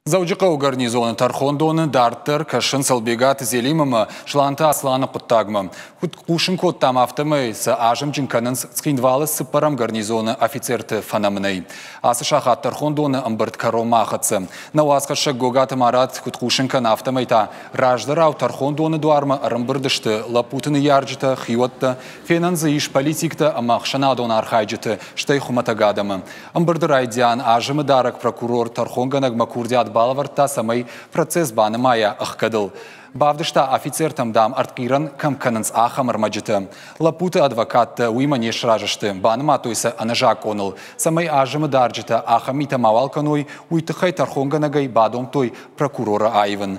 Дзӕуджыхъӕуы гарнизоны тӕрхондоны дарддӕр кӕсынц Ӕлбегаты Зелим ӕмӕ Сланты Асланы хъуыддагмӕ. Куыд хъусын кодтам, афтӕмӕй сӕ азымджын кӕнынц Цхинвалы цыппӕрӕм гарнизоны офицерты фӕнӕмынӕй. Ацы сахат тӕрхондоны ӕмбырд кӕронмӕ ахӕццӕ. Нӕ уацхӕссӕг Гогаты Марат куыд хъусын кӕны, афтӕмӕй та раздӕрау тӕрхондоны дуармӕ ӕрӕмбырд сты лӕппуты ныййарджытӕ, хиуӕттӕ, фенӕн дзы ис политиктӕ ӕмӕ ӕхсӕнадон архайджыты, стӕй хуымӕтӕг адӕмы. Ӕмбырды райдиан азымы дарӕг прокурор тӕрхонгӕнӕгмӕ курдиат балӕвӕрдта, цӕмӕй процесс банымайа ӕхгӕдыл. Бавдыста офицертӕм, дам, ӕртхъирӕн кӕм кӕнынц, ахӕм ӕрмӕджытӕ. Лӕппуты адвокаттӕ уыимӕ не сразы сты, банымадтой сӕ ӕнӕзакъоныл. Цӕмӕй азымы дарджытӕ ахӕм митӕ мауал кӕной, уый тыххӕй тӕрхонгӕнӕгӕй бадомдтой прокуроры аивын.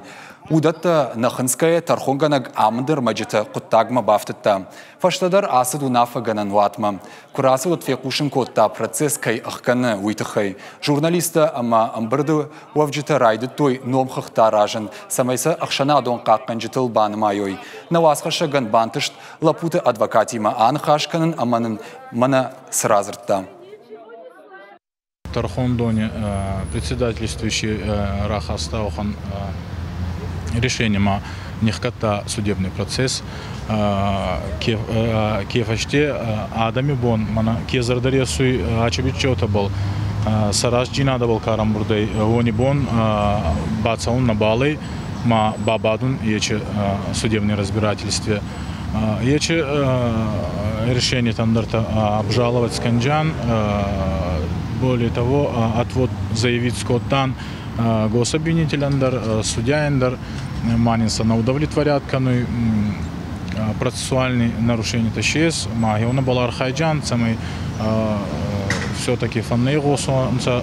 Уыдӕттӕ нӕ хынцгӕйӕ тӕрхонгӕнӕг амынд ӕрмӕджытӕ хъуыддагмӕ бафтыдта. Фӕстӕдӕр ацыд уынаффӕгӕнӕн уатмӕ. Куы рацыд, уӕд фехъусын кодта, процесс кӕй ӕхгӕны, уый тыххӕй. Журналисттӕ ӕмӕ ӕмбырды уӕвджытӕ райдыдтой номхыгъдтӕ аразын, цӕмӕй сӕ ӕхсӕнадон хъахъхъӕнджытыл банымайой. Нӕ уацхӕссӕгӕн бантыст лӕппуты адвокатимӕ аныхас кӕнын ӕмӕ нын мӕнӕ цы радзырдта. Тӕрхондони председательствующий рахаста уӕхӕн решение ма нихкӕдта судебный процесс. Ке фӕсте адӕми бон мӕнӕ ке зӕрдӕресуй ачебитчеутӕбӕл, сӕ рӕстдзийнадӕбӕл ка рамбурдӕй, уони бон бацӕун нӕбал ӕй, ма бабадун ечи судебный разбирательстве. Ечи решение ӕндӕртӕ обжаловать скӕнджан. Более того, отвод заявить скодтан гособвинителян дӕр, судьяйӕн дӕр, ма нин сӕ нӕ удовлетворят кӕнуй процессуальный нарушение исчез, ма хеуонӕбӕл архайджан, цӕмӕй все-таки фӕннӕйгъосонцӕ.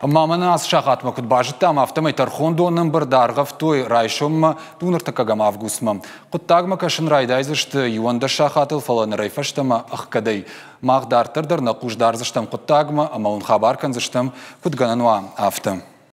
Ӕмӕ мӕнӕ ацы сахатмӕ куыд базыдтам, афтӕмӕй тӕрхондоны ӕмбырд аргъӕвтой райсоммӕ дуныртыккӕгӕм августмӕ. Хъуыддагмӕ кӕсын райдайдзысты 11 сахатыл, фӕлӕ нырӕй фӕстӕмӕ ӕхгӕдӕй. Мах дарддӕр дӕр нӕ хъус дардзыстӕм хъуыддагмӕ ӕмӕ уын хабар кӕндзыстӕм, куыд гӕнӕн уа, афтӕ.